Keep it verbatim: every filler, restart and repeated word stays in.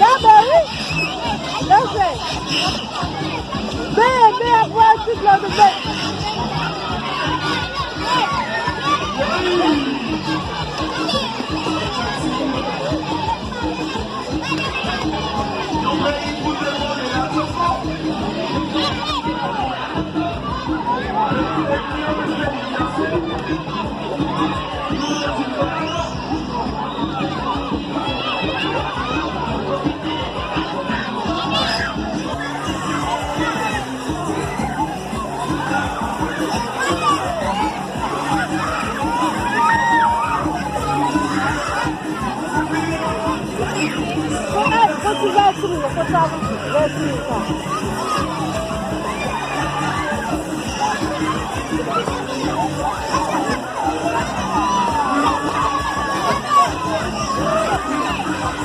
Gade, wi. Leve. Bebe ap wè ti flò bebe. Kote sa sou li, kote sa sou li, kote sa sou li.